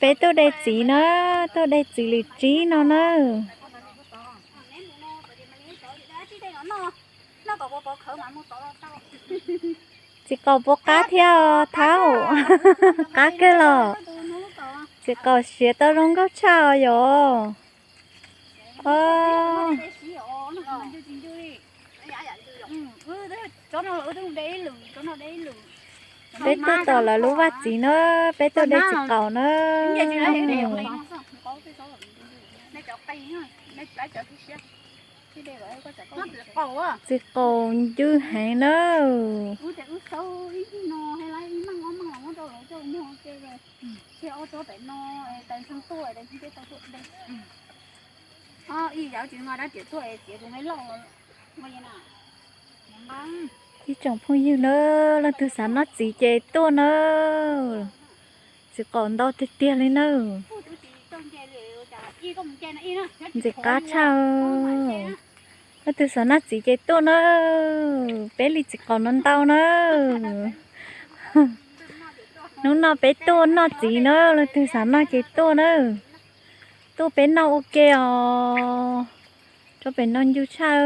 Peb tuaj de txiv na, tuaj de txiv lwm tsib no na. Txiv qaum puas qab thiab thaub? Qab kawg los. Txiv qaum siav tau zoo nkauj tshaj os yom. Peb tuaj tom lawv lub vaj txiv na, peb tuaj de txiv qaum na. Txiv qaum ncw heev na. Ib tsoom phooj ywg na, leej twg xav noj txiv ces tuaj na. Txiv qaum ntau tiag tiag li na. Ntxim qab tshaj. Leej twg xav noj txiv ces tuaj na. Peb li txiv qaum no ntau na. Hnub no peb tuaj noj txiv na, leej twg xav noj ces tuaj na. Tuaj peb noj ua ke os. Rau pem no ncw tshaj.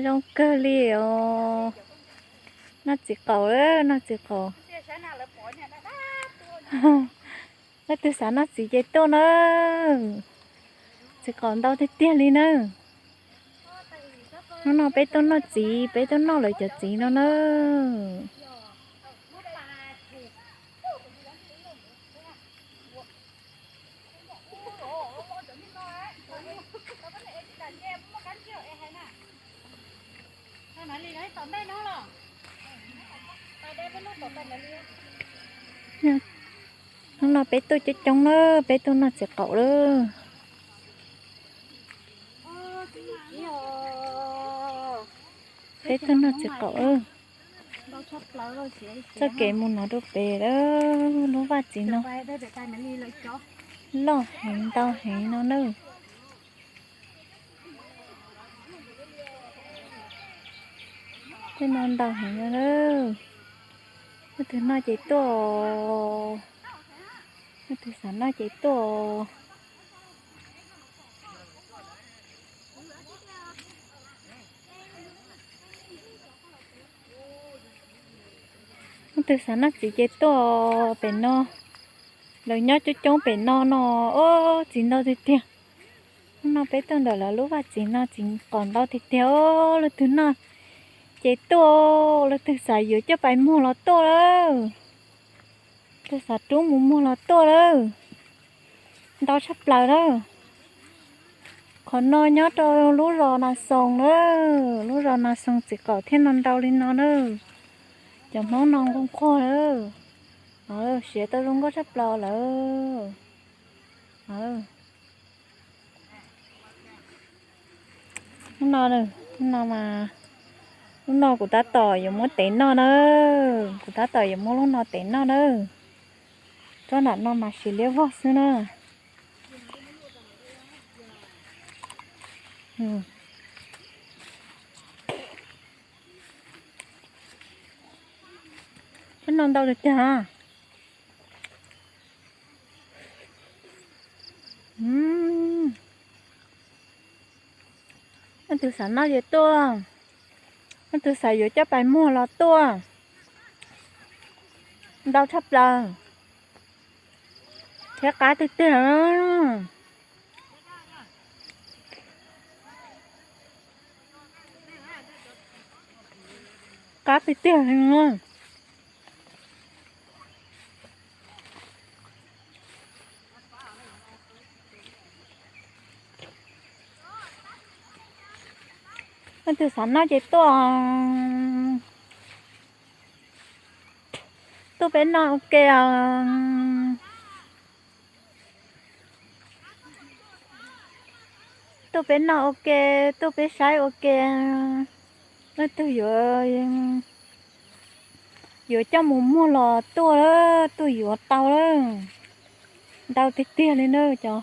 Zoo kawg li os. Noj txiv qaum, noj txiv qaum. Leej twg xav noj txiv ces tuaj na. Txiv qaum ntau tiag tiag li na. Hnub no peb tuaj noj txiv, peb tuaj noj lawv cov txiv no na. Hnub no peb tuaj coob coob na, peb tuaj noj txiv qaum lawm. Peb tuaj noj txiv qaum lawm. Txoj kev mus no rau pem lawm, lub vaj txiv no loj heev ntau heev no na. Tej no ntau heev no na. Leej twg noj ces tuaj, leej twg xav noj ces tuaj. Leej twg xav noj txiv ces tuaj pem no. Lawv nyob coob coob pem no no, ub, txiv ntau tiag tiag. Hnub no peb tuaj ntawm lawv lub vaj txiv no txiv qaum ntau tiag tiag os. Leej twg noj ces tuaj, leej twg xav yuav coj pais muag los tuaj lawm. Leej twg xav rub mus muag los tuaj lawm. Ntau tshaj plaws lawm. Qhov no nyob rau lub zos Nas Xoos lawm, lub zos Nas Xoos txiv qaum thiaj no ntau li no na. Cov Hmoob no nquag nquag lawm. Siav tau zoo nkauj tshaj plaws lawm. Hnub no, hnub no mas, hnub no kuv tab tom yuav muab tev noj na. Kuv tab tom yuav muab lub no tev noj na. Tsob nram no mas siav liab vog xwb na. Tsob no ntau tiag tiag. Leej twg xav noj ces tuaj, leej twg xav yuav coj pais muag los tuaj. Ntau tshaj plaws thiab qab tiag tiag. Qab tiag tiag li. Leej twg xav noj ces tuaj, tuaj peb noj ua ke os. Tuaj peb noj ua ke, tuaj peb saib ua ke. Leej twg yuav, yuav coj mus muag los tuaj, tuaj yuav tau lawm. Ntau tiag tiag li na cov.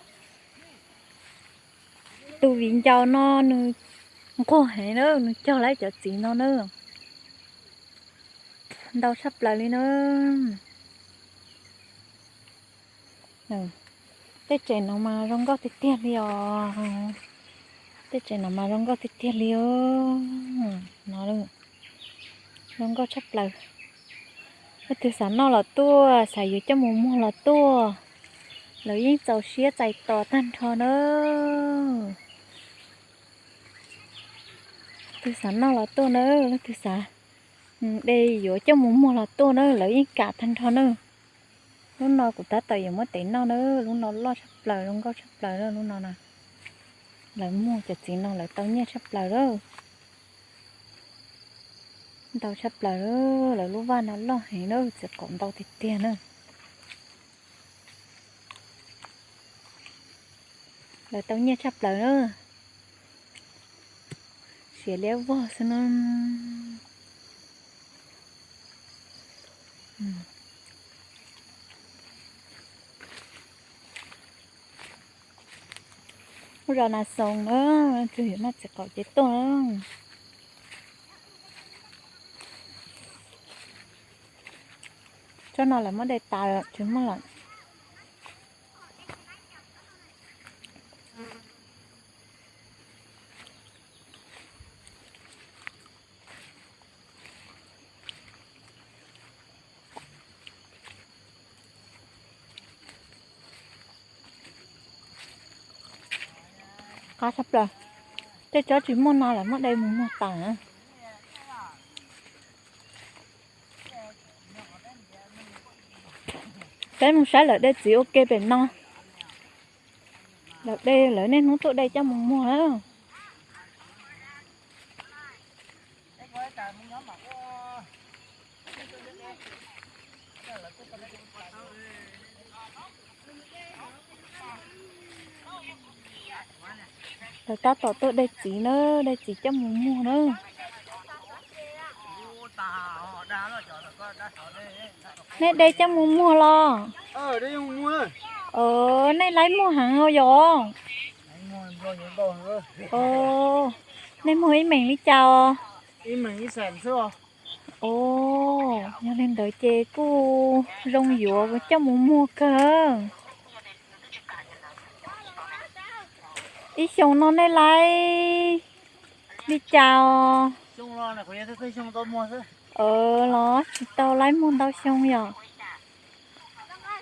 Tus viv ncaus no nws nquag heev na, nws cog lawm cov txiv no na. Ntau tshaj plaws li na. Tej tsev no mas zoo nkauj tiag tiag li os. Tej tsev no mas zoo nkauj tiag tiag li os. No, zoo nkauj tshaj plaws. Leej twg xav noj los tuaj, xav yuav coj mus muag los tuaj. Lawv yeej txaus siab txais tos tag nrho na. Leej twg xav noj los tuaj na, leej twg xav de yuav coj mus muag los tuaj na, lawv yeej kam tag nrho na. Lub no kuv tab tom yuav muab tev noj na, lub no loj tshaj plaws, zoo nkauj tshaj plaws lub no na. Lawv muag cov txiv no lawv tau nyiaj tshaj plaws lawm. Ntau tshaj plaws, lawv lub vaj no loj heev na, txiv qaub ntau tiag tiag na. Lawv tau nyiaj tshaj plaws na. Siav liab vog xwb na. Lub zos Nas Xoos na, leej twg yuav noj txiv qaub ces tuaj na. Tsob no lawv muab de tas tsis muaj lawm. Qab tshaj plaws. Tej tsob tsis muaj no lawv muab de mus muag tas na. Peb mus saib lawv de txiv ua ke pem no. Lawv de, lawv niaj hnub tuaj de coj mus muag na. Lawv tab tom tuaj de txiv na, de txiv coj mus muag na. Nej de coj mus muag los? Nej laib muag heev os yog? Nej muag ib meem li cas os? Yog li ntawd ces kuj zoo yuav coj mus muag kawg. Ib xyoo no nej laib li cas os? Los tsis tau laib muag ntau xyoo yom.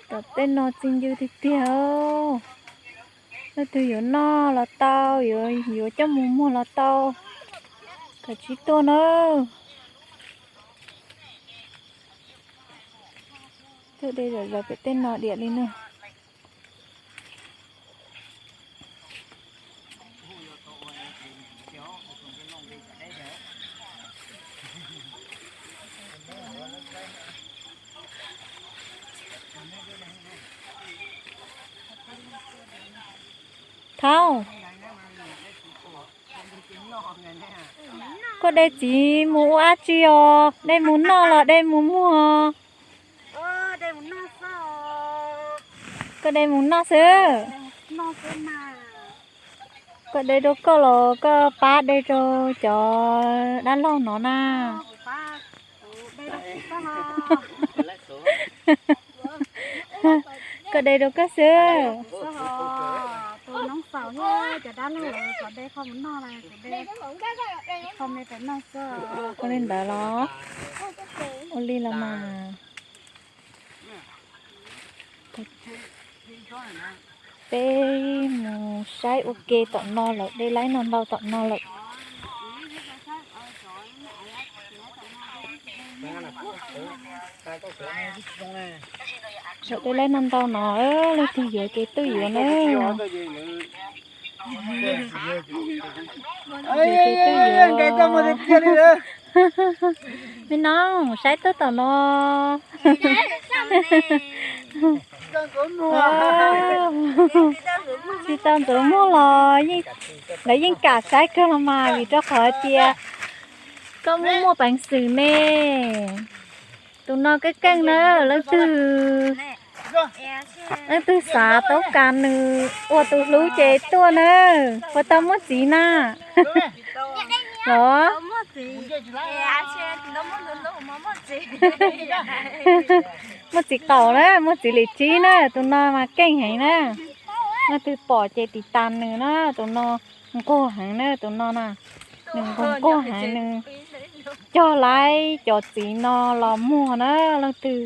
Tom tej no txi ncw tiag tiag. Leej twg yuav noj los tau, yuav coj mus muag los tau. Kav tsij tuaj na. Tuaj de zom zaws pem tej no diam li na. Thaub, koj de txiv mus ua dab tsi os? De mus noj los de mus muag? Koj de mus noj xwb. Koj de rau koj los koj pab de rau cov dab laug no na? Koj de rau koj xwb. Ua li ntawd los? Ua li los mas. Peb mus saib ua ke tom no lawm, de laib no ntau tom no lawm. Lawm de laib no ntau no, leej twg yuav ces tuaj yuav na. Me no, saib tuaj tom no. Tsis tau ntxuav muag los lawv yeej kam saib kawg los mas, vim rau qhov hais tias koj muaj muaj peev xwm ne. Tus no keej keej na, leej twg, leej twg xav tau kam nws ua tus hlub ces tuaj na. Puas tau muaj txiv na? Los? Muaj txiv qaum na, muaj txiv li tsib na, tus no mas keej heev na. Leej twg pom ces tiv tas nws na, tus no nquag heev na, tus no na, nws nquag nquag heev, nws cog laiv cov txiv no los muag na, leej twg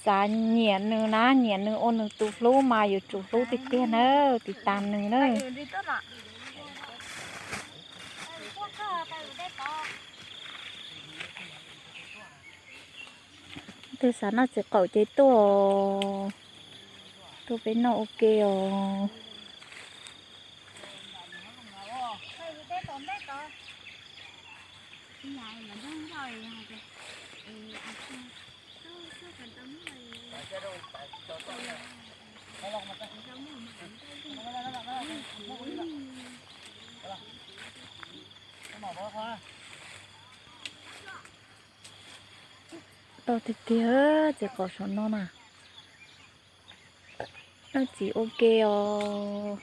xav nyiam nws na, nyiam nws ua nws tus hlub mas yuav tsum hlub tiag tiag na, tiv tas nws na. Twg xav noj txiv qaum ces tuaj, tuaj peb noj ua ke os. Tau tiag tiag, txiv qaum saum no na. Noj txiv ua ke os.